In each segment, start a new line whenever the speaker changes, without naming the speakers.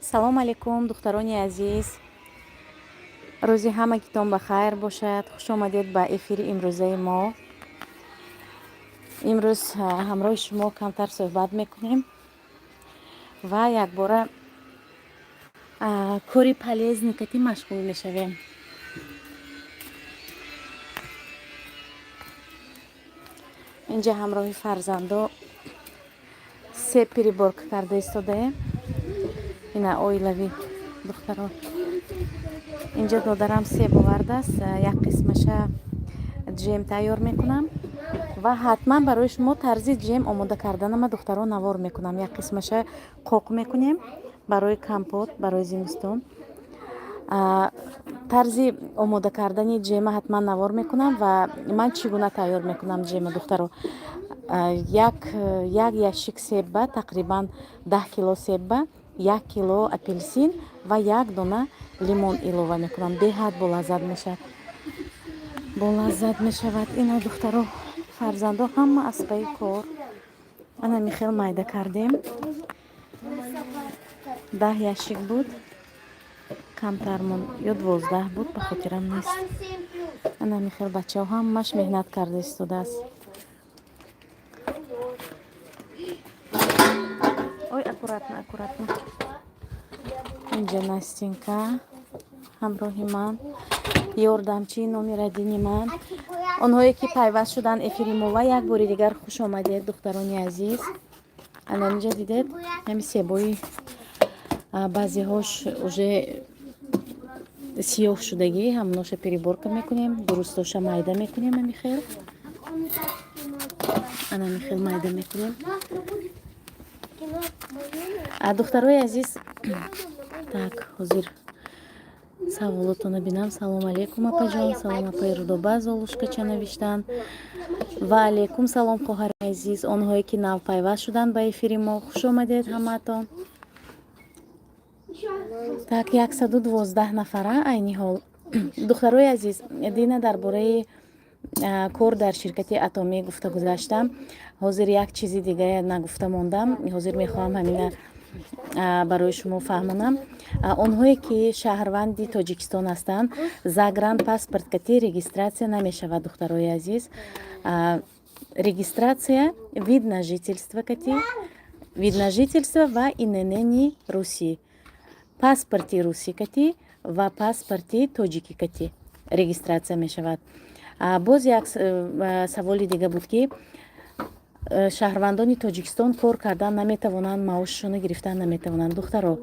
Салом алейкум, духтарони азиз, рӯзи ҳамагитон ба хайр бошад. Хуш омадед ба эфири имрӯзаи мо. Имрӯз ҳамроҳи шумо камтар суҳбат мекунем ва якбора кори полезный кати машғул мешавем. Инҷа ҳамроҳи фарзандо себ переборка карда истодаем. Ина, оилавӣ, духтаро. Инҷо додарам себ овардааст, як қисмаша ҷем тайёр мекунам ва ҳатман барои шумо тарзи ҷем омода карданама, духтаро, навор мекунам. Як қисмаша қоқ мекунем барои компот, барои зимистон. Тарзи омода кардани ҷема ҳатман навор мекунам ва ман чӣ гуна тайёр мекунам ҷема, духтаро. Як ящик себба, тақрибан 10 кило себба, 1 кило апелсин ва як дона лимон илова мекунам. Беҳад болаззат мешавад, болаззат мешавад. Ина, духтаро, фарзандо ҳама аз пайи кор. Ана, михел майда кардем. 10 ящик буд, камтар мон ё 12 буд, ба хотирам нест. Ана, михел бачаҳо ҳамаш меҳнат карда истодааст. Ой, аккуратно, аккуратно. Инҷа Настинка ҳамроҳи ман, ёрдамчии номер один и ман. Онҳое ки пайваст шуданд эфири мо ва як бори дигар хуш омадед, духтарони азиз. Ана, инҷа дидед, ҳами себои баъзеҳош уже сиёҳ шудагӣ, ҳамоноша переборка мекунем, дурустоша майда мекунем. Амихел, ана, михел майда мекунем, духтарои азиз. Так, ҳозир саволотона бинам. Салом алейкум, апаҷон. Салом, апаи Рудоба, Золушкача навиштанд. Ва алейкум салом, хоҳари азиз. Онҳое ки нав пайваст шуданд ба эфири мо, хуш омадед ҳамаатон. Так, 112 нафара айни ҳол. Духтарои азиз, дина дар бораи кор дар ширкати Атомӣ гуфта гузаштам. Ҳозир як чизи дигае нагуфта мондам, ҳозир мехоҳам ҳамина барои шумо фаҳмонам. Онҳое ки шаҳрванди Тоҷикистон ҳастанд, загранпаспорт кати регистрация намешавад, духтарои азиз. Регистрация вид на жительство кати, вид на жительство ва ИНН и русӣ, паспорти русӣ кати ва паспорти тоҷикӣ кати регистрация мешавад. Боз як саволи дига буд, ки шаҳрвандони Тоҷикистон кор кардан наметавонанд, маошшонро гирифтан наметавонанд. Духтаро,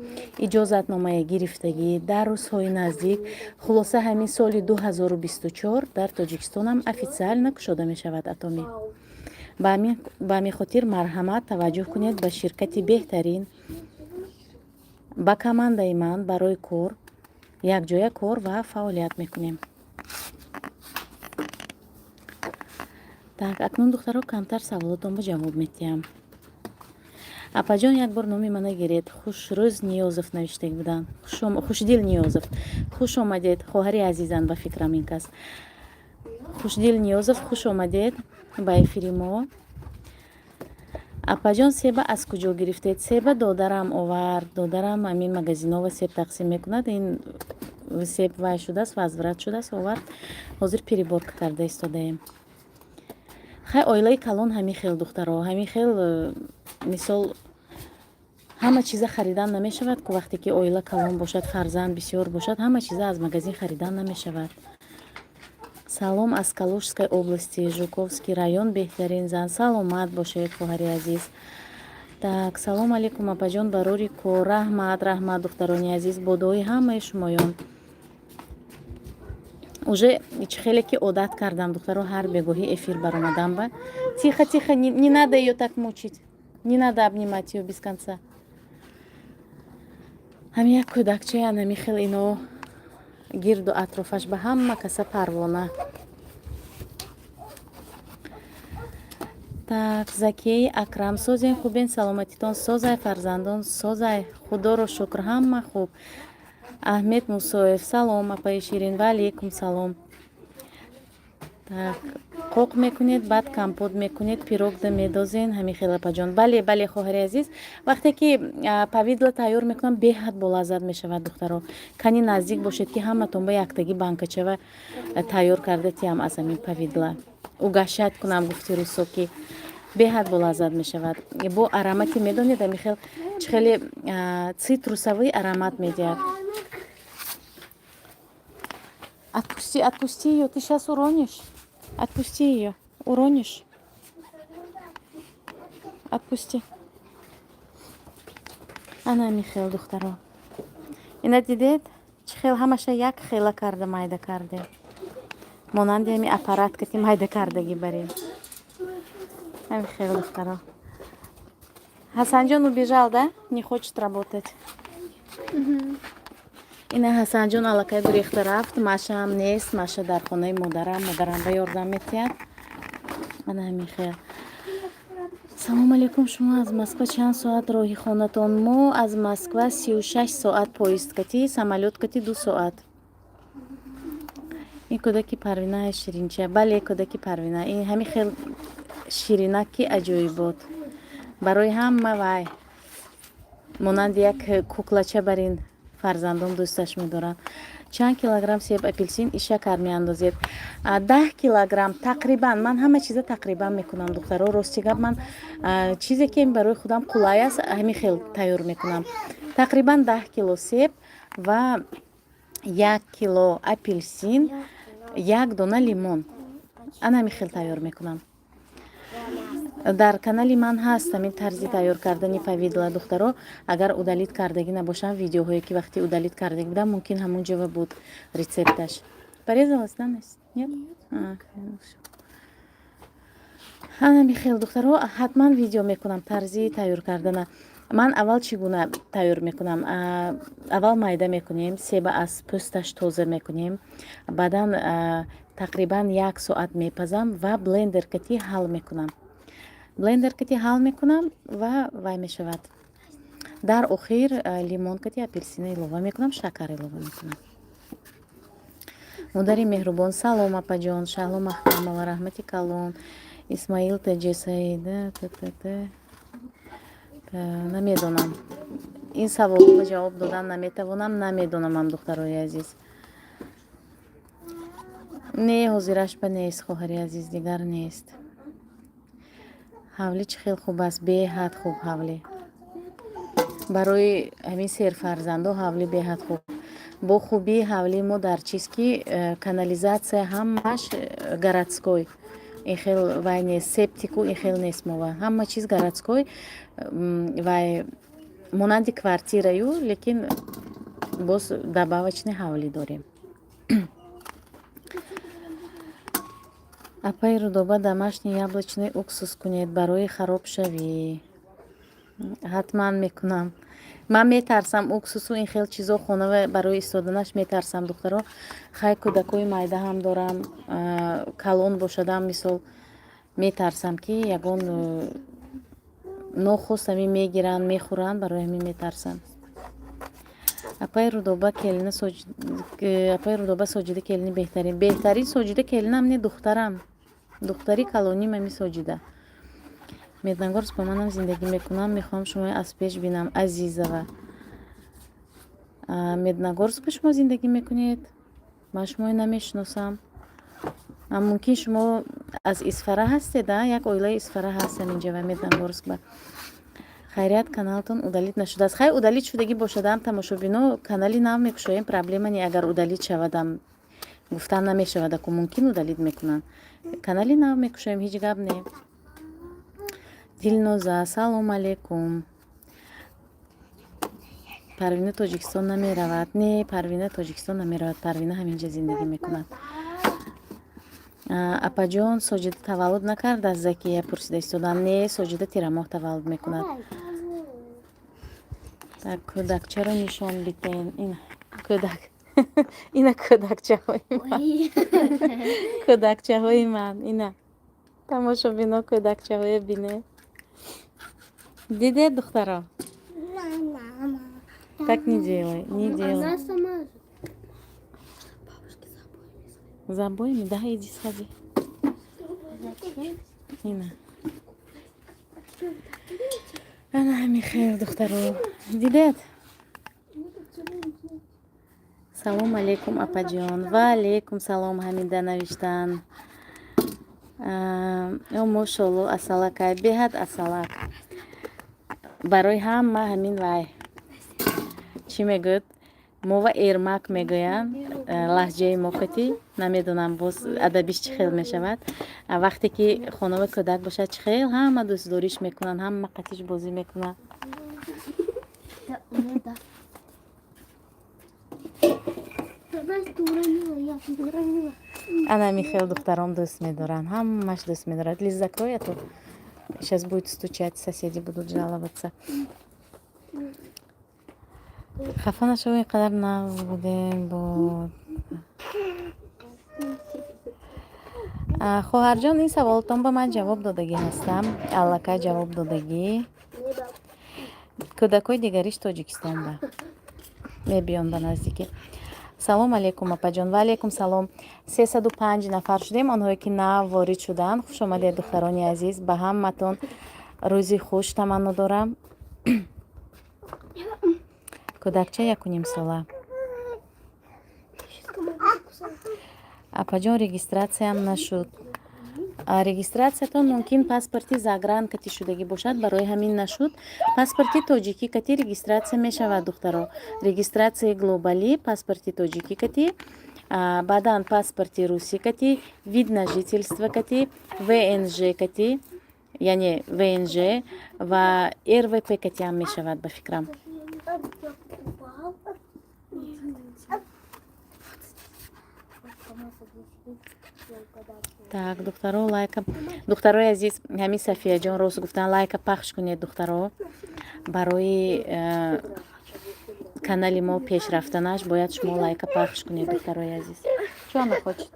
иҷозатномаи гирифтагӣ дар рӯзҳои наздик, хулоса, ҳамин соли 2024 дар Тоҷикистонам официально кушода мешавад Атомӣ. Ба ҳамин хотир марҳамат, таваҷҷӯҳ кунед ба ширкати беҳтарин, ба командаи ман барои кор. Якҷоя кор ва фаъолият мекунем. Так, акнун, духтаро, камтар саволотонро ҷавоб медиҳам. Апаҷон, як бор номи мана гиред. Хушрӯз Ниёзов навиштаг буданд, Хушдил Ниёзов. Хуш омадед, хоҳари азизанд, ба фикрам, ин кас Хушдил Ниёзов. Хуш омадед ба эфири мо. Апаҷон, себа аз куҷо гирифтед? Себа додарам овард. Додарам ҳамин магазинова себ тақсим мекунад. Ин себ вай шудааст, возврат шудааст, овард, ҳозир переборка карда истодаем. Хай, оилаи калон ҳамин хел, духтаро, ҳамин хел. Мисол, ҳама чиза харидан намешавад ку. Вақте ки оила калон бошад, фарзанд бисёр бошад, ҳама чиза аз магазин харидан намешавад. Салом аз Калужской области, Жуковский район, беҳтарин зан. Саломат бошед, хоҳари азиз. Так, салом алейкум, апаҷон, барори кор. Раҳмат, раҳмат, духтарони азиз, бо дуои ҳамаи шумоён. Уже чӣ хеле ки одат кардам, духтаро, ҳар бегоҳӣ эфир баромадам ба. Тихо, тихо, не надо её так мучить, не надо обнимать её без конца. Ҳамин як кӯдакчаи анами хел ино гирду атрофаш ба ҳама каса парвона. Так, Закияи Акрам, созен, хубен, саломатитон созай, фарзандон созай? Худоро шукр, ҳама хуб. Аҳмед Мусоев, салом, апаи Ширин. Ва алейкум салом. Так, қоқ мекунед, баъд компот мекунед, пирогда медозен, ҳамин хел, апаҷон. Бале, бале, хоҳари азиз, вақте ки повидло тайёр мекунам, беҳад болаззат мешавад. Духтаро, кани наздик бошед, ки ҳаматон ба яктагӣ банкачава тайёр карда тиям аз ҳамин повидло. Угощать кунам, гуфти рӯсо, ки беҳад болаззат мешавад. Бо аромати, медонед, ҳамин хел чӣ хеле цитрусовый аромат медиҳад. Отпусти, отпусти её, ты сейчас уронишь. Отпусти её, уронишь. Отпусти. Ана михел, духтаро, ина дидед, чӣ хел ҳамаша як хела карда майда кардем, монанди ҳами аппарат кати майда кардагӣ барем. Ҳами хел, духтаро. Ҳасанҷон убежал, да, не хочет работать. Ина Ҳасанҷон аллакай гурехта рафт. Машаам нест, Маша дар хонаи модарам, модарам ба ёрдам метиҳад. Ана ҳамин хел. Салому алейкум, шумо аз Москва чанд соат роҳи хонатон? Мо аз Москва 36 соат поезд кати, самолёт кати 2 соат. Ин кӯдаки Парвина ширинча? Бале, кӯдаки Парвина. Ин ҳамин хел ширинак, ки аҷоибот барои ҳама вай, монанди як куклача бар ин фарзандон дӯсташ медоранд. Чанд килограмм себ, апелсин и шакар меандозед? 10 килограмм тақрибан. Ман ҳама чиза тақрибан мекунам, духтаро. Рости гап, ман чизе ки барои худам қулай аст, ҳамин хел тайёр мекунам. Тақрибан 10 кило себ ва 1 кило апелсин, як дона лимон, ана ҳамин хел тайёр мекунам. Дар канали ман ҳаст ҳамин тарзи тайёр кардани повидло, духтаро. Агар удалить кардагӣ набошам, видеоҳое ки вақти удалить кардагӣ будам, мумкин ҳамон ҷова буд рецепташ. Порезалась, да? Нет. Ҳанами хел, духтаро, ҳатман видео мекунам тарзи тайёр кардана. Ман аввал чӣ гуна тайёр мекунам? Аввал майда мекунем себа, аз пӯсташ тоза мекунем, баъдан тақрибан як соат мепазам ва блендер кати ҳал мекунам. Блендер кати ҳал мекунам ва вай мешавад. Дар охир лимон кати апелсина илова мекунам, шакар илова мекунам. Модари меҳрубон, салом, апаҷон. Шаҳло Маҳкамова, раҳмати калон. Исмаил Таҷесаида, намедонам, ин саволро ҷавоб додан наметавонам, намедонамам, духтарои азиз. Не, ҳозираш ба нест, хоҳари азиз, дигар нест. Ҳавлӣ чӣ хел хуб аст? Беҳад хуб ҳавлӣ. Барои ҳамин серфарзандо ҳавлӣ беҳад хуб. Бо хубии ҳавлии мо дар чиз, ки канализация ҳамааш городской, ин хел вай нест, септику ин хел нест мова, ҳама чиз городской. Вай монанди квартираю, лекин боз добавочный ҳавлӣ дорем. Апаи Рудоба, домашний яблочный уксус кунед барои харобшавӣ. Ҳатман мекунам. Ман метарсам уксусу ин хел чизо хона барои истоданаш метарсам, духтаро. Хай, кӯдакҳои майда ҳам дорам, калон бошадам, мисол, метарсам, ки ягон нохост ҳамин мегиранд, мехӯранд, барои ҳамин метарсам. Апаи Рудоба, келина, апаи Рудоба, Соҷида келини беҳтарин, беҳтарин. Соҷида келинам не, духтарам, духтари калоним ами Соҷида. Медногорск ба манам зиндагӣ мекунам, мехоҳам шуморо аз пеш бинам. Азизова, Медногорск ба шумо зиндагӣ мекунед? Ман шуморо намешиносам. Мумкин, шумо аз Исфара ҳастед? Як оилаи Исфара ҳастам инҷа ва Медногорск ба. Хайрият, каналтон удалить нашудааст? Хай, удалить шудагӣ бошадам, тамошобино, канали нав мекушоем, проблема не. Агар удалить шавадам, гуфтан намешавад, аку мумкин удалить мекунанд, канали нав мекушоем, ҳеҷ гап не. Дилноза, салом алейкум. Парвина Тоҷикистон намеравад? Не, Парвина Тоҷикистон намеравад, Парвина ҳаминҷа зиндагӣ мекунад. Апаҷон, Соҷида таваллуд накардааст? Закия пурсида истодам. Не, Соҷида тирамоҳ таваллуд мекунад. Так, кӯдакчаро нишон бидиҳен. Ина кӯдак, ина кӯдакчаҳои ман, кӯдакчаҳои ман. Ина, тамошобино, кӯдакчаҳое бине. Дидед, духтаро? Так не делай, не делай.
Она сама.
За обоями? Да, иди сходи. Ина, ана ҳамин хел, духтаро, дидед. Салом алейкум, апаҷон. Ва алейкум салом. Ҳамида навиштан. О, мошолло, асалакай, беҳад асалак. Барои ҳама ҳамин вай чӣ мегӯяд, мова эрмак мегӯянд лаҳҷаи мо кати, намедонам, боз адабиш чӣ хел мешавад. Вақте ки хонава кӯдак бошад, чӣ хел ҳама дӯстдориш мекунанд, ҳама қатиш бозӣ мекунанд.
Да, ну да. Настя уронила, я уронила.
Ана михел, духтаром дӯст медоранд, ҳамаш дӯст медорад. Лиз, закрой, а то сейчас будет стучать, соседи будут жаловаться. Хафа нашав, ин қадар нағз будем бо хоҳарҷон. Ин саволотон ба ман ҷавоб додагӣ ҳастам, аллакай ҷавоб додагӣ. Кӯдакҳои дигариш Тоҷикистон ба мебиён ба наздикӣ. Салом алейкум, апаҷон. Ва алейкум салом. 305 нафар шудем. Онҳое ки нав ворид шуданд, хуш омадед, духтарони азиз. Ба ҳаматон рӯзи хуш таманно дорам. Кӯдакча 1,5 сола. Апаҷон, регистратсиям нашуд. Регистратсиятон мумкин паспорти загран кати шудагӣ бошад, барои ҳамин нашуд. Паспорти тоҷикӣ кати регистратсия мешавад, духтаро. Регистратсияи глобалӣ паспорти тоҷикӣ кати, баъдан паспорти русӣ кати, вид на жительство кати, ВНЖ кати, яъне ВНЖ ва РВП катиам мешавад, ба фикрам.
Упал.
Так, духтаро, лайка. Духтарои азиз, ҳамин Сафияҷон рост гуфтан, лайка пахш кунед, духтаро. Барои канали мо пеш рафтанаш бояд шумо лайка пахш кунед, духтарои азиз. Чё она хочет?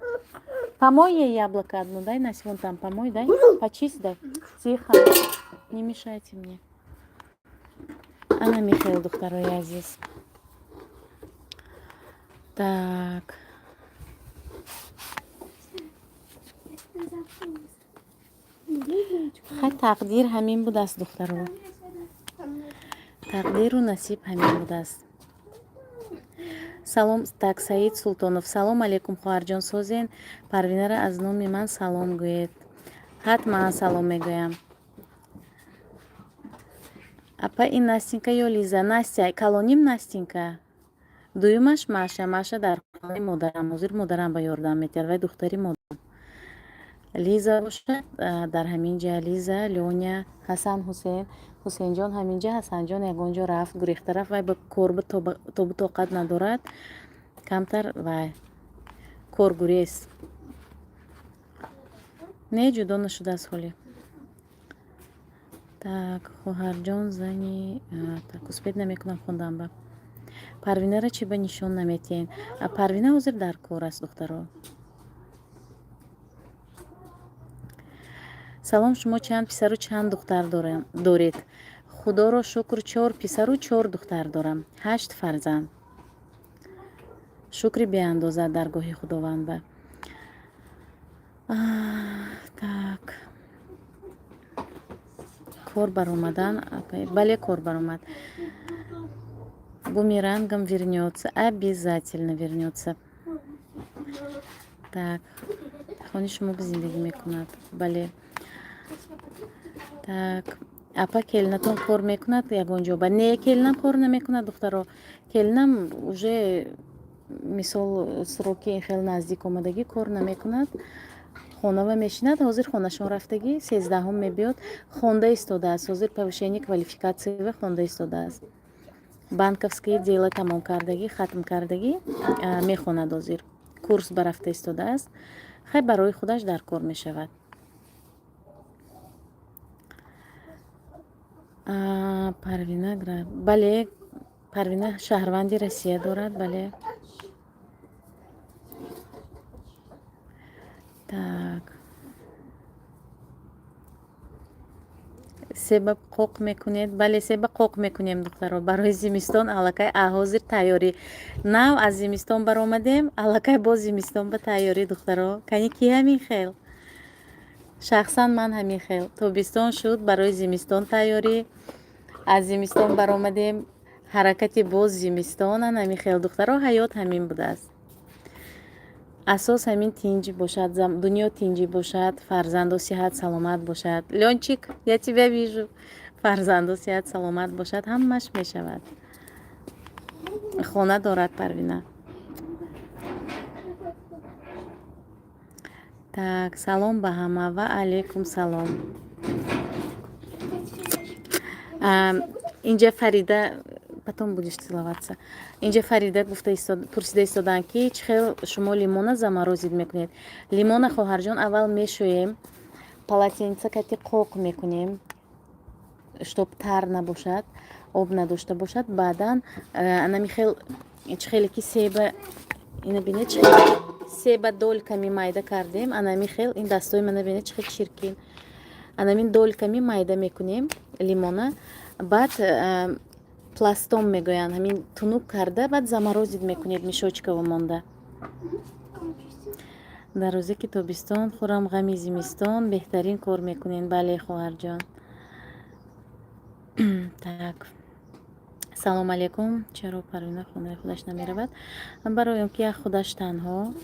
Помой ей яблоко одну, дай, Настя, вон там помой, дай. Почисть дай. Тихо. Не мешайте мне. Ана Михаил, духтарои азиз. Так. Хай, тақдир ҳамин будааст, духтаро. Тақдиру насиб ҳамин будааст. Салом. Так, Саид Султонов. Салом алейкум, хоҳарҷон, созен? Парвинара аз номи ман салом гӯед. Ҳатман салом мегӯям. Апа, ин Настенька ё Лиза? Настя, калоним Настенька. Дуюмаш Маша. Маша дар хонаи модарам. Ҳозир модарам ба ёрдам метиҳад. Вай духтари модарам. Лиза бошад дар ҳамин ҷа. Лиза, Лёня, Ҳасан, Ҳусейн. Ҳусейнҷон ҳамин ҷа, Ҳасанҷон ягон ҷо рафт, гурехта рафт. Вай ба кор тобу тоқат надорад. Камтар вай коргурез. Не, ҷудо нашудааст ҳоле. Так, хоҳарҷон, зани так, успеть намекунам хондан ба. Парвинара чӣ ба нишон наметиҳен? Парвина ҳозир дар кор аст, духтаро. Салом, шумо чанд писару чанд духтар доред? Худоро шукр, чор писару чор духтар дорам. Ҳашт фарзанд. Шукри беандоза даргоҳи Худованд ба. Так. Кор баромадан? Бале, кор баромад. Бумерангом вернётся. Обязательно вернётся. Так. Хони шумо зиндагӣ мекунад? Бале. Так. Апа, келинатон кор мекунад ягон ҷо? Ба не, келинам кор намекунад, духтаро. Келинам уже, мисол, сроки хеле наздик омадагӣ, кор намекунад. Хонава мешинад, ҳозир хонашон рафтагӣ, 13-ҳум мебиёд, хонда истодааст. Ҳозир повышение квалификация хонда истодааст. Банковское дело тамом кардагӣ, хатм кардагӣ, мехонад ҳозир. Курс барафта истодааст. Хай, барои худаш дар кор мешавад. Парвина, бале, Парвина шаҳрванди Россия дорад, бале. Так. Себа қоқ мекунед? Бале, себа қоқ мекунем, духтаро. Барои зимистон аллакай ҳозир тайёрӣ. Нав аз зимистон баромадем, аллакай боз зимистон ба тайёрӣ, духтаро. Кани ки ҳамин хел? Шахсан ман ҳамин хел: тобистон шуд, барои зимистон тайёрӣ, аз зимистон баромадем, ҳаракати боз зимистонан. Ҳамин хел, духтаро, ҳаёт ҳамин будааст. Асос ҳамин тинҷ бошад, дунё тинҷӣ бошад, фарзандо сиҳат саломат бошад. Лёнчик, я тебя вижу. Фарзандо сиҳат саломат бошад, ҳамаш мешавад. Хона дорад Парвина. Так, салом ба ҳама. Ва алайкум салом. Инҷа Фарида, потом будешь целоваться. Инҷа Фарида гуфта, пурсида истоданд, ки чӣ хел шумо лимона заморозить мекунед. Лимона, хоҳарҷон, аввал мешӯем, полотенца кати қоқ мекунем, чтоб тар набошад, об надошта бошад. Баъдан анами хел, чӣ хеле ки себа, ина бинед, чӣ себа дольками майда кардем, анами хел. Ин дастои мана бинед, чӣ хел чиркин. Анамин дольками майда мекунем лимона. Баъд пластом мегӯянд, ҳамин тунук карда, баъд заморозить мекунед, мешочкаво монда. Дар рӯзе ки тобистон хӯрам ғами зимистон, беҳтарин кор мекунед. Бале, хоҳарҷон. Так, салом алейкум. Чаро Парвина хонаи худаш намеравад? Барои он ки як худаш танҳо,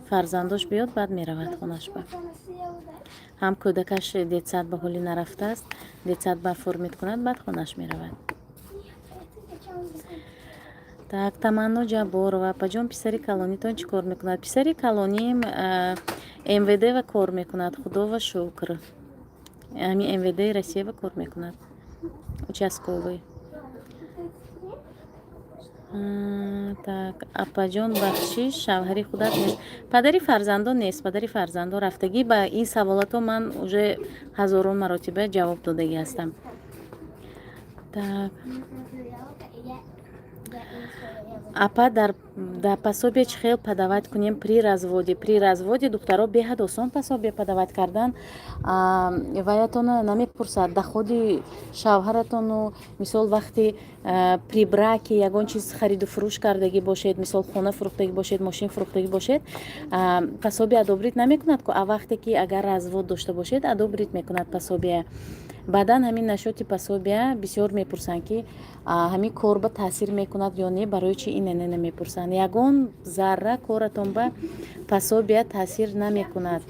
фарзандош биёд, баъд меравад хонашба. Ҳам кӯдакаш детсад ба ҳолӣ нарафтааст, детсад ба оформить кунад, баъд хонаш меравад. Так, Таманно Ҷабборова: апаҷон, писари калонитон чӣ кор мекунад? Писари калоним МВД ва кор мекунад, худова шукр. Ҳамин МВД Россия ва кор мекунад, участковый. Так, апаҷон, бахшиш, шавҳари худат нест? Падари фарзандон нест, падари фарзандон рафтагӣ. Ба ин саволато ман уже ҳазорон маротиба ҷавоб додагӣ ҳастам. Так, апа, дар пособие чӣ хел подавать кунем при разводе? При разводе, духтаро, беҳад осон пособие подавать кардан. Ваятона намепурсад, доходи шавҳаратону. Мисол, вақти при браке ягон чиз хариду фурӯш кардагӣ бошед, мисол, хона фурӯхтагӣ бошед, мошин фурӯхтагӣ бошед, пособие одобрить намекунад ку. А вақте ки агар развод дошта бошед, одобрить мекунад пособие. Баъдан ҳамин насчёти пособия бисёр мепурсанд, ки ҳамин кор ба таъсир мекунад ё не, барои чи ина не намепурсанд. Ягон зарра коратон ба пособия таъсир намекунад,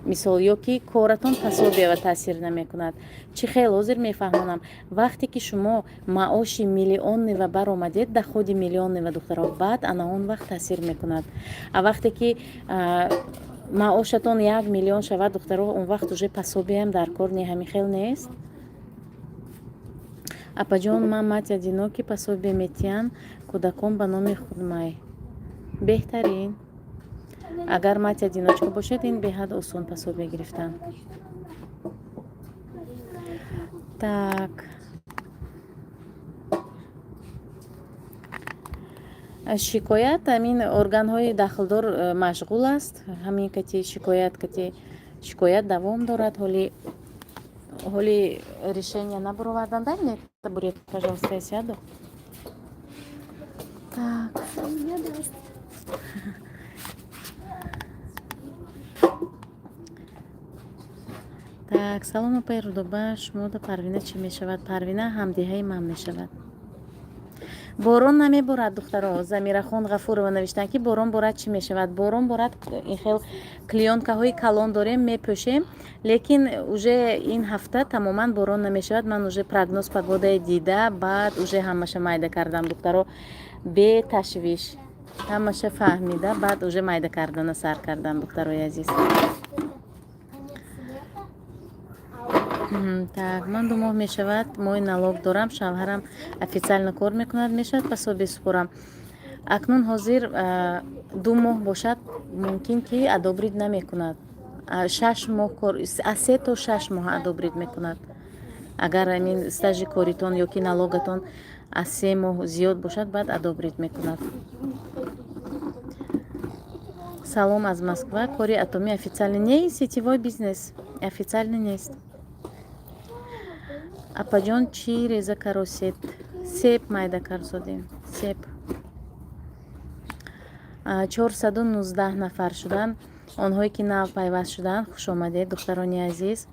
мисол, ё ки коратон пособия ба таъсир намекунад. Чӣ хел, ҳозир мефаҳмонам. Вақте ки шумо маоши миллионный баромадед, доходи миллионный, духтаро, баъд ана он вақт таъсир мекунад. А вақте ки маошатон 1 миллион шавад, духтаро, он вақт уже пособиям дар кор не. Ҳамин хел нест? Апаҷон, ман мать одинокий, пособие метиҳам, кӯдакон ба номи худмай. Беҳтарин. Агар мать одиночка бошед, ин беҳад осон пособие гирифтан. Так, шикоят ҳамин органҳои дахлдор машғул аст. Ҳамин кати шикоят, кати шикоят давом дорад, ҳоли решения набуровардан. Дай мне табурет, пожалуйста, я сяду. Так. Так, салом, апаи Рудоба, шумода Парвина чӣ мешавад? Парвина ҳамдиҳаи ман мешавад. Борон намеборад, духтаро. Замирахон Ғафурова навиштанд, ки борон борад, чӣ мешавад? Борон борад, ин хел клеёнкаҳои калон дорем, мепӯшем, лекин уже ин ҳафта тамоман борон намешавад. Ман уже прогноз погодае дида, баъд уже ҳамаша майда кардам, духтаро, беташвиш ҳамаша фаҳмида, баъд уже майда кардана сар кардам, духтарои азиз. Так, ман 2 моҳ мешавад, моҳи налог дорам, шавҳарам официально кор мекунад, мешавад пособие супорам? Акнун ҳозир 2 моҳ бошад, мумкин ки одобрить намекунад. 6 моҳ кор, аз 3 то 6 моҳ одобрить мекунад. Агар ҳамин стажи коритон ё ки налогатон аз 3 моҳ зиёд бошад, баъд одобрить мекунад. Салом аз Москва. Кори Атомӣ официально не, сетевой бизнес официально нест. Апаҷон, чӣ реза каросед? Себ майда карсодем, себ. 419 нафар шуданд. Онҳое, ки нав пайваст шуданд, хушомадед, духтарони азиз.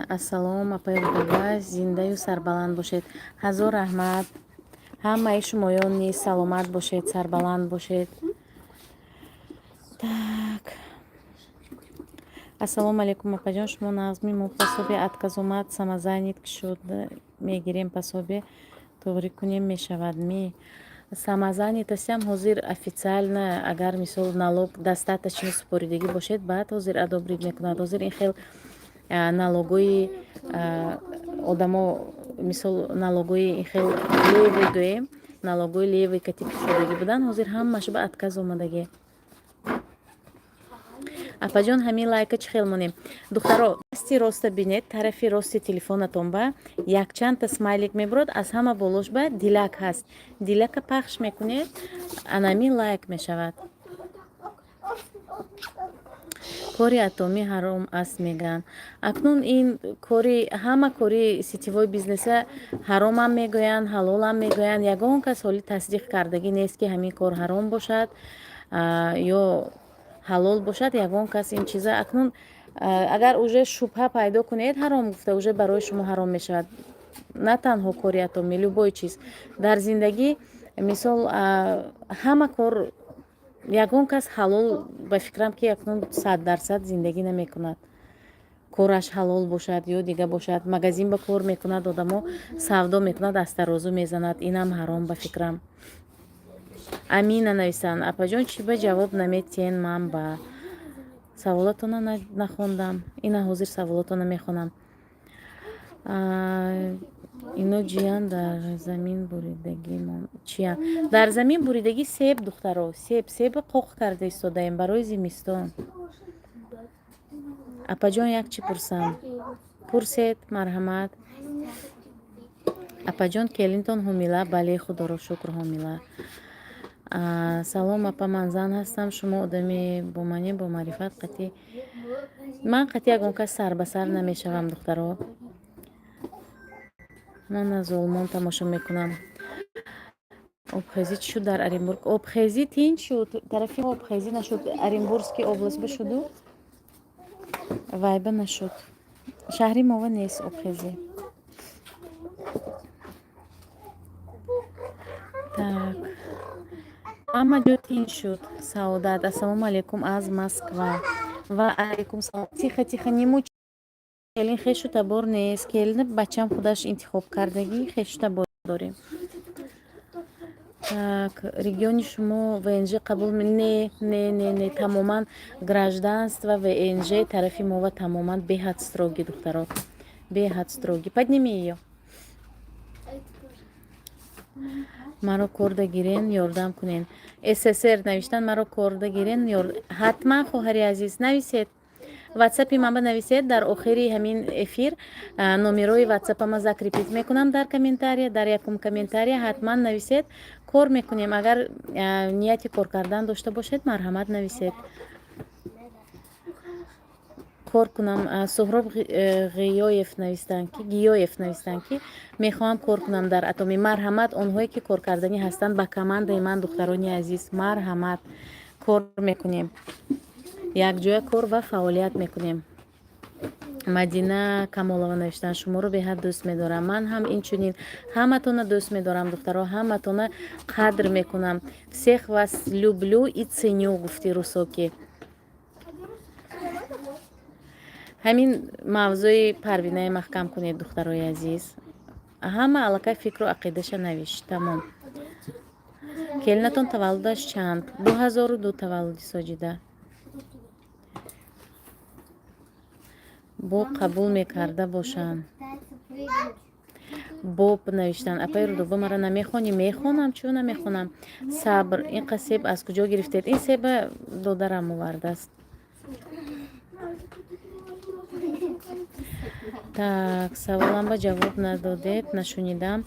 Ассалом, апаи Рудоба, зиндаю сарбаланд бошед. Ҳазор раҳмат. Ҳамаи шумоён низ саломат бошед, сарбаланд бошед. Так, ассалому алайкум, апаҷон, шумо нағзми? Мо пособие отказ омад, самозанят шуд, мегирем пособие, тоғрӣ кунем, мешавад ми? Самозанятостям ҳозир официально, агар, мисол, налог достаточно супоридагӣ бошед, баъд ҳозир одобрить мекунад. Ҳозир ин хел налогои одамо, мисол, налогои ин хел левый гӯем, налогои левый кати кушодагӣ буданд, ҳозир ҳамааш ба отказ омадагӣ. Апаҷон, ҳамин лайка чӣ хел монем? Духтаро, дасти роста бинед, тарафи рости телефонатон ба якчандта смайлик мебурад, аз ҳама болош ба дилак ҳаст. Дилака пахш мекунед, анамин лайк мешавад. Кори атомӣ ҳаром аст, мегӯянд. Акнун ин кори, ҳама кори сетевой бизнеса ҳаромам мегӯянд, ҳалолам мегӯянд. Ягон кас ҳоли тасдиқ кардагӣ нест, ки ҳамин кор ҳаром бошад ё ҳалол бошад. Ягон кас ин чиза акнун агар уже шубҳа пайдо кунед, ҳаром гуфта, уже барои шумо ҳаром мешавад. На танҳо кори атомӣ, любой чиз дар зиндагӣ, мисол, ҳама кор ягон кас ҳалол, ба фикрам, ки акнун 100% зиндагӣ намекунад, кораш ҳалол бошад ё дига бошад. Магазин ба кор мекунад одамо, савдо мекунад, аз тарозу мезанад, инам ҳаром, ба фикрам. Амина нависанд: апаҷон, чӣ ба ҷавоб наметиҳен? Ман ба саволатона нахондам. Ина ҳозир саволатона мехонам. Ино ҷиян дар замин буридагӣ? Чия дар замин буридагӣ? Себ, духтаро, себ. Себа қоқ карда истодаем барои зимистон. Апаҷон, як чӣ пурсам? Пурсед, марҳамат. Апаҷон, келинтон ҳомила? Бале, худоро шукр, ҳомила. Салом, апа, ман зан ҳастам. Шумо одами боманӣ, бомаърифат, қатъи ман, қатъи ягон кас сар ба сар намешавам. Духтаро, ман аз Олмон тамошо мекунам. Обхезӣ чӣ шуд дар Оренбург? Обхезӣ тинч шуд, тарафи обхезӣ нашуд. Оренбургский область бишуду вайба нашуд, шаҳри мова нест обхезӣ. Так, ҳама ҷо тинч шуд. Саодат: ассалому алайкум аз Москва. Ва алайкум салом. Тихо, тихо, не муч. Келин хешу табор нест, келини бачам худаш интихоб кардагӣ, хешу табор дорем. Так, региони шумо ВНЖ қабул? Не, не, не, не, тамоман гражданство, ВНЖ тарафи мова тамоман беҳад строгий, духтаро, беҳад строгий. Подними её. Маро корда гирен, ёрдам кунен. ССР навиштан: маро корда гирен. Ҳатман, хоҳари азиз, нависед, ватсапи ман ба нависед. Дар охири ҳамин эфир номерои ватсапама закрепить мекунам дар комментария, дар якум комментария. Ҳатман нависед, кор мекунем. Агар нияти кор кардан дошта бошед, марҳамат, нависед, кор кунам. Суҳроб Ғиёев навистанд, ки Гиёев навистанд, ки мехоҳам кор кунам дар Атоми. Марҳамат, онҳое ки коркарданӣ ҳастанд, ба командаи ман, духтарони азиз, марҳамат, кор мекунем, якҷоя кор ва фаъолият мекунем. Мадина Камолова навиштанд: шуморо беҳад дӯст медорам. Ман ҳам инчунин ҳаматона дӯст медорам, духтаро, ҳаматона қадр мекунам. Всех вас люблю и ценю, гуфти русоки. Ҳамин мавзӯи Парвинае маҳкам кунед, духтарои азиз. Ҳама аллакай фикру ақидаша навишт, тамом. Келинатон таваллудаш чанд? 2002 таваллуди Соҷида. Бо қабул мекарда бошанд. Боб навиштанд: апаи Рудоба, мара намехонӣ? Мехонам, чӯ намехонам? Сабр: ин қа себ аз куҷо гирифтед? Ин себа додарам овардааст. Так, саволам ба ҷавоб надодед, нашунидам.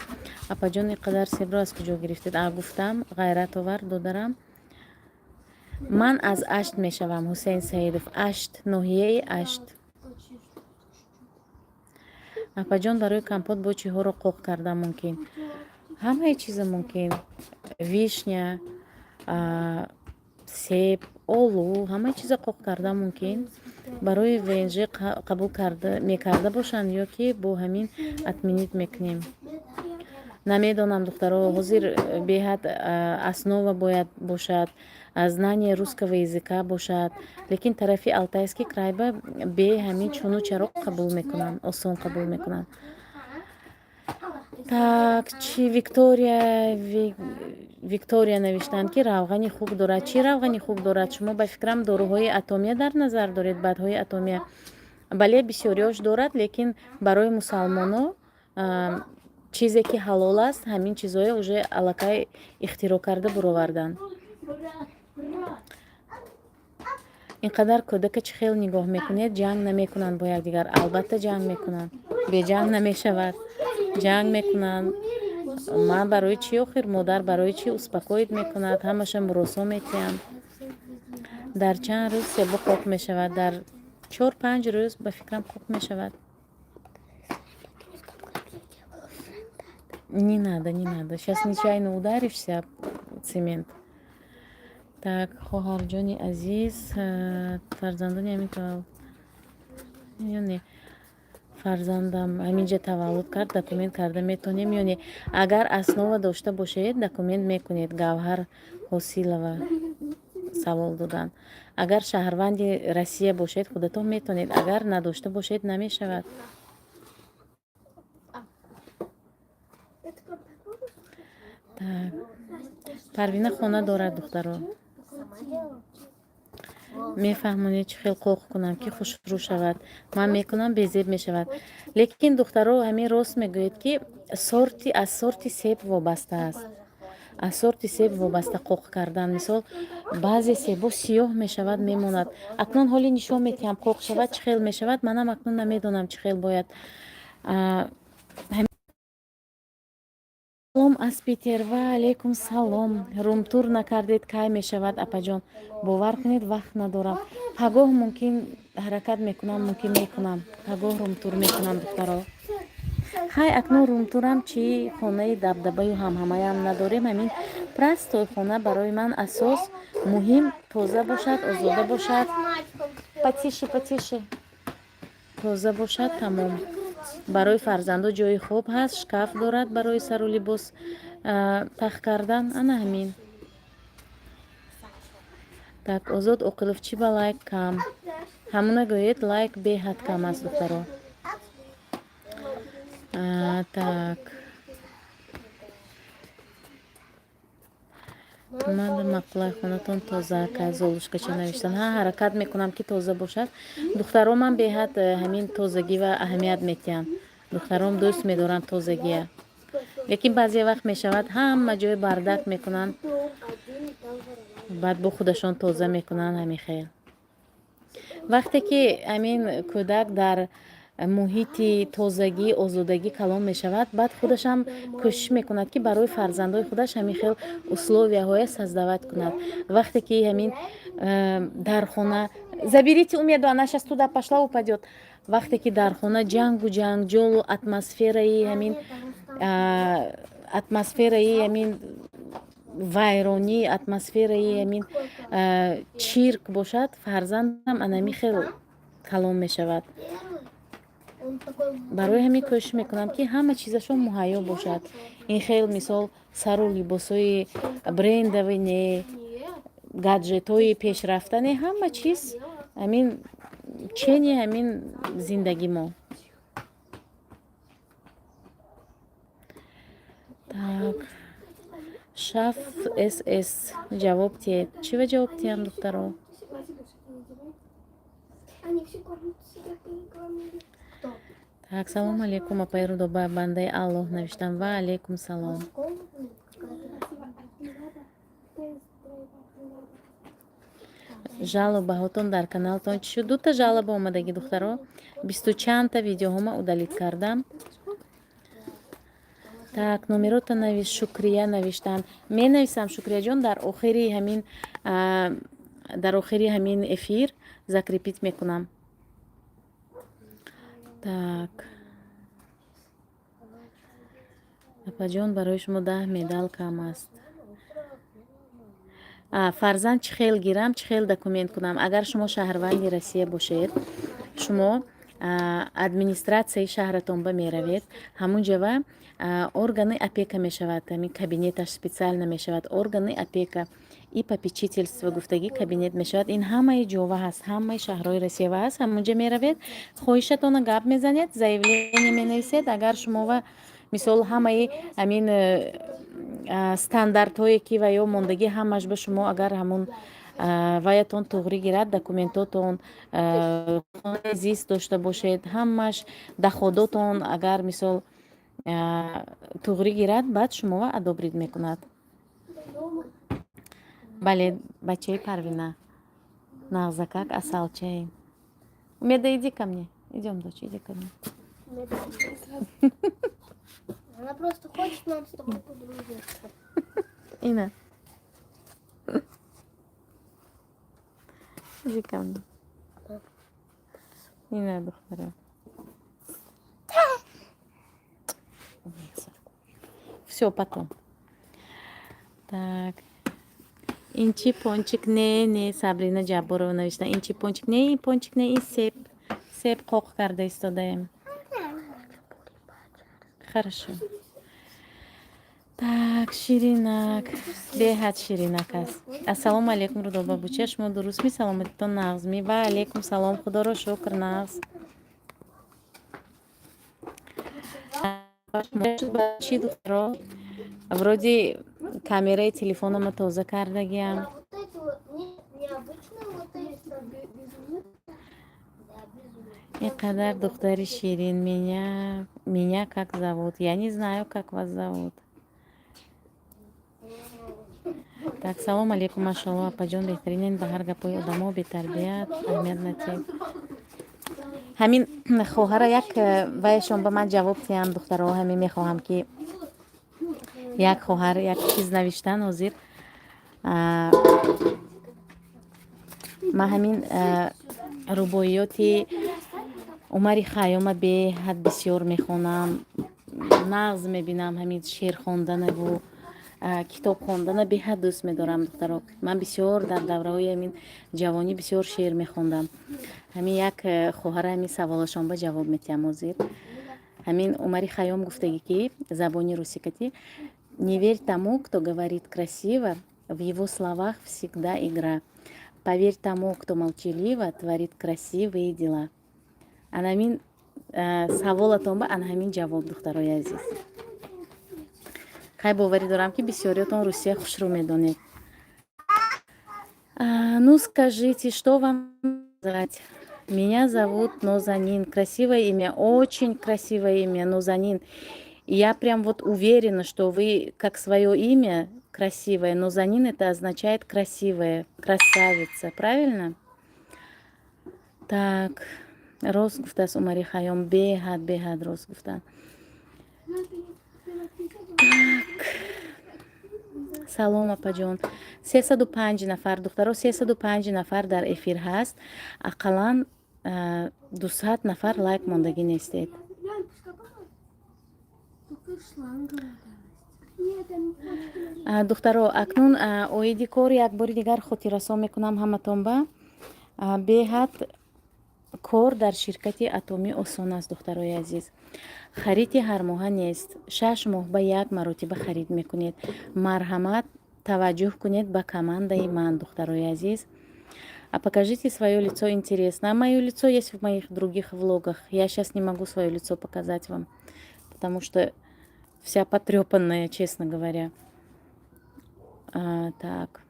Апаҷон, ин қадар себро аз куҷо гирифтед? А, гуфтам, Ғайрат овард додарам. Ман аз Ашт мешавам. Ҳусейн Саидов, Ашт, ноҳияи Ашт. Апаҷон, барои компот бо чиҳоро қоқ кардан мумкин? Ҳамаи чиза мумкин: вишня. Себ, олу, ҳамаи чиза қоқ карда мумкин. Барои ВНЖ қабул мекарда бошанд ё ки бо ҳамин отменить мекунем? Намедонам, духтаро. Ҳозир беҳад основа бояд бошад, знание русского языка бошад. Лекин тарафи Алтайский крайба бе ҳамин чуну чаро қабул мекунанд, осон қабул мекунанд. Так, чи Виктория, Виктория навиштанд, ки равғани хуб дорад. Чӣ равғани хуб дорад? Шумо, ба фикрам, доруҳои атомия дар назар доред, БАДҳои атомия. Бале, бисёриёш дорад, лекин барои мусалмоно чизе ки ҳалол аст, ҳамин чизҳое уже аллакай ихтироъ карда буроварданд. Ин қадар кӯдака чӣ хел нигоҳ мекунед? Ҷанг намекунанд бо якдигар? Албатта, ҷанг мекунанд, беҷанг намешавад, ҷанг мекунанд. Ман барои чӣ охир, модар барои чӣ успокоить мекунад, ҳамаша муросо метиҳам. Дар чанд рӯз себо қоқ мешавад? Дар 4-5 рӯз, ба фикрам, қоқ мешавад. Не надо, не надо, сейчас нечаянно ударишься цемент. Так, хоҳарҷони азиз, фарзандони ҳамин ё не, фарзандам ҳаминҷа таваллуд кард, документ карда метавонем ё не? Агар основа дошта бошед, документ мекунед. Гавҳар Ҳосилова савол доданд. Агар шаҳрванди Россия бошед, худатон метавонед, агар надошта бошед, намешавад. Так, Парвина хона дорад, духтаро. Мефаҳмонед, чӣ хел қоқ кунам, ки хушрӯ шавад? Ман мекунам, безеб мешавад. Лекин, духтаро, ҳамин рост мегӯед, ки сорти аз сорти себ вобаста аст, аз сорти себ вобаста қоқ кардан. Мисол, баъзе себо сиёҳ мешавад, мемонад. Акнун ҳоли нишон метиҳам, қоқ шавад, чӣ хел мешавад. Манам акнун намедонам, чӣ хел бояд. Салом аз Питер. Ва алайкум салом. Румтур накардед, кай мешавад, апаҷон? Бовар кунед, вақт надорам. Пагоҳ мумкин ҳаракат мекунам, мумкин мекунам, пагоҳ румтур мекунам, духтаро. Хай, акнун румтурам чӣ, хонаи дабдабаю ҳамҳамаям надорем. Ҳамин простой хона барои ман асос, муҳим тоза бошад, озода бошад. Потише, потише. Тоза бошад, тамом. Барои фарзандо ҷои хоб ҳаст, шкаф дорад барои сару либос тах кардан, ана ҳамин. Так, Озод Оқилов, чӣ ба лайк кам? Ҳамуна гӯед, лайк беҳад кам аст, духтаро. Так, мада мақулай, хонатон тоза ка, Золушкача навиштан. Ҳа, ҳаракат мекунам, ки тоза бошад. Духтаро, ман беҳад ҳамин тозагӣ ва аҳамият метиҳам. Духтаром дӯст медоранд тозагия, лекин баъзе вақт мешавад, ҳама ҷой бардак мекунанд, баъд бо худашон тоза мекунанд. Ҳамин хел вақте ки ҳамин кӯдак дар муҳити тозагӣ, озодагӣ калон мешавад, баъд худашам кӯшиш мекунад, ки барои фарзандои худаш ҳамин хел условияҳоя создавать кунад. Вақте ки ҳамин дар хона, заберите умеду, она щас туда пошла, упадёт. Вақте ки дар хона ҷангу ҷанҷолу атмосфераи ҳамин вайронӣ, атмосфераи ҳамин чирк бошад, фарзандам анами хел калон мешавад. Барои ҳамин кӯшиш мекунам, ки ҳама чизашон муҳайё бошад. Ин хел, мисол, сару либосҳои брендовый не, гаджетҳои пешрафта не, ҳама чиз ҳамин чени ҳамин зиндагӣ мо. Так, Шаф СС, ҷавоб диҳед. Чӣ ва ҷавоб диҳам, духтаро? Так, салому алейкум, апаи Рудоба, бандаи Аллоҳ навиштам. Ва алейкум салом. Жалобаҳотон дар каналтон чӣ шуд? Дута жалоба омадагӣ, духтаро. Бисту чандта видеоҳома удалить кардам. Так, номерота навис, Шукрия навиштам. Менависам, Шукрияҷон, дар охири ҳамин эфир закрепить мекунам. Так, апаҷон, барои шумо 10 медал кам аст. Фарзанд чӣ хел гирам, чӣ хел документ кунам? Агар шумо шаҳрванди Россия бошед, шумо администратсияи шаҳратон ба меравед, ҳамун ҷава органы опека мешавад, ҳамин кабинеташ специально мешавад, органы опека и попечительство гуфтагӣ кабинет мешавад. Ин ҳамаи ҷова ҳаст, ҳамаи шаҳрҳои Россиява ҳаст. Ҳамунҷа меравед, хоҳишатонро гап мезанед, заявление менависед. Агар шумова, мисол, ҳамаи ҳамин стандартҳое, ки ва ё мондагӣ, ҳамаш ба шумо, агар ҳамун ваятон туғрӣ гирад, документотон, хонаи зист дошта бошед, ҳамаш доходотон агар, мисол, туғрӣ гирад, баъд шуморо одобрить мекунад. Бале, бачаи Парвина нағзакак, асалчаи. Умеда, иди ко мне, идем, дочь, иди ко мне.
Она просто хочет нам с тобой подружиться.
Ина, иди ко мне. Ина, духтара. Умница. Все, потом. Так, ин чи пончик? Не, не, Сабрина Ҷабборова навишта: ин чи пончик? Не, ин пончик не, ин себ, себ қоқ карда истодаем. Хорошо. Так, ширинак, беҳад ширинак аст. Ассалому алайкум, Рудоба буча, шумо дурустми, саломатитон нағзми? Ва алайкум салом, худоро шукр, нағз. Чи, духтаро, вроде камераи телефонама тоза кардагиам.
А вот эти вот, не, необычные вот эти. Да, безумно.
Ин қадар духтари ширин. Меня как зовут? Я не знаю, как вас зовут. Так, салом алейкум, машалло, апаҷон, беҳтаринен, ба ҳар гапҳои одамо бетарбият аҳамият натиҳед. Ҳамин хоҳара як ваяшон ба ман ҷавоб диҳам, духтаро. Ҳамин мехоҳам, ки як хоҳар як чиз навиштан ҳозир. Ман ҳамин рубоиёти Умари Хайёма беҳад бисёр мехонам, нағз мебинам. Ҳамин шеър хонданаву китоб хондана беҳад дӯст медорам, духтаро. Ман бисёр дар давраҳои ҳамин ҷавонӣ бисёр шеър мехондам. Ҳамин як хоҳара ҳамин саволашон ба ҷавоб метиҳам ҳозир. Ҳамин Умари Хайём гуфтагӣ, ки забони русикати: «Не верь тому, кто говорит красиво, в его словах всегда игра. Поверь тому, кто молчаливо творит красивые дела». Ана ҳамин саволатон ба ана ҳамин ҷавоб, духтарои азиз. Хай, боварӣ дорам, ки бисёриётон русия хушрӯ медонед. Ну скажите, что вам сказать? Меня зовут Нозанин. Красивое имя, очень красивое имя, Нозанин. И я прям вот уверена, что вы, как свое имя красивое, Нозанин — это означает красивая, красавица, правильно? Так, рост гуфтааст Умари Хайём, беҳад, беҳад рост гуфтанд. Так, салом, апаҷон. 305 нафар, духтаро, 305 нафар дар эфир ҳаст. Ақаллан 200 нафар лайк мондагӣ нестед.
Лянь, пускай Только шланга Нет, там
А, духтаро, акнун оиди кор як бори дигар хотиррасон мекунам ҳаматон ба. Беҳад кор дар ширкати Атомӣ осон аст, духтарои азиз. Хариди ҳармоҳа нест, 6 моҳ ба як маротиба харид мекунед. Марҳамат, таваҷҷӯҳ кунед ба командаи ман, духтарои азиз. А покажите свое лицо, интересно. А мое лицо есть в моих других влогах. Я сейчас не могу свое лицо показать вам, потому что вся потрепанная, честно говоря. А, так.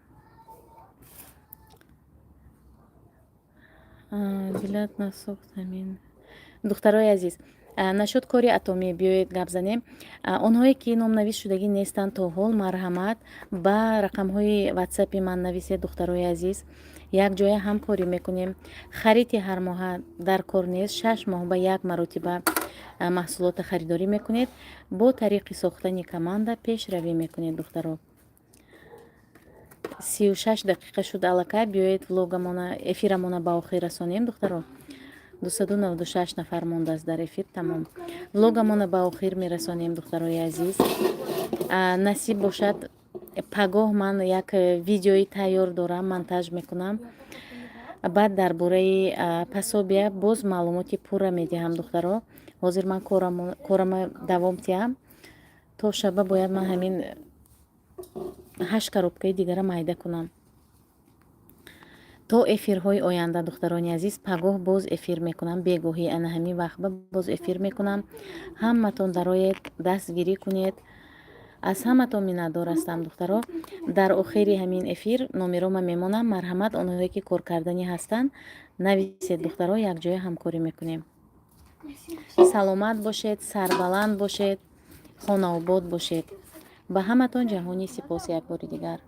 Дилат насӯхт ҳамин. Духтарои азиз, насчёт кори Атомӣ биёед гап занем. Онҳое, ки номнавис шудагӣ нестанд то ҳол, марҳамат, ба рақамҳои ватсапи ман нависед, духтарои азиз. Якҷоя ҳамкорӣ мекунем. Хариди ҳармоҳа дар кор нест, 6 моҳ ба як маротиба маҳсулотро харидорӣ мекунед, бо тариқи сохтани команда пешравӣ мекунед, духтаро. 36 дақиқа шуд аллакай, биёед, влогамона, эфирамона ба охир расонем, духтаро. 296 нафар мондааст дар эфир, тамом. Влогамона ба охир мерасонем, духтарои азиз. Насиб бошад. Пагоҳ ман як видеои тайёр дорам, монтаж мекунам. Баъд дар бораи пособия боз маълумоти пурра медиҳам, духтаро. Ҳозир ман корама давом диҳам. То шаба бояд ман ҳамин ҳашт коробкаи дигара майда кунам. То эфирҳои оянда, духтарони азиз. Пагоҳ боз эфир мекунам, бегоҳӣ, ана ҳамин вақт боз эфир мекунам. Ҳаматон дароед, дастгирӣ кунед. Аз ҳаматон миннатдор ҳастам, духтаро. Дар охири ҳамин эфир номерома мемонам. Марҳамат, онҳое ки коркарданӣ ҳастанд, нависед, духтаро, якҷоя ҳамкорӣ мекунем. Саломат бошед, сарбаланд бошед, хонаобод бошед. Ба ҳаматон ҷаҳонӣ сипос як бори дигар.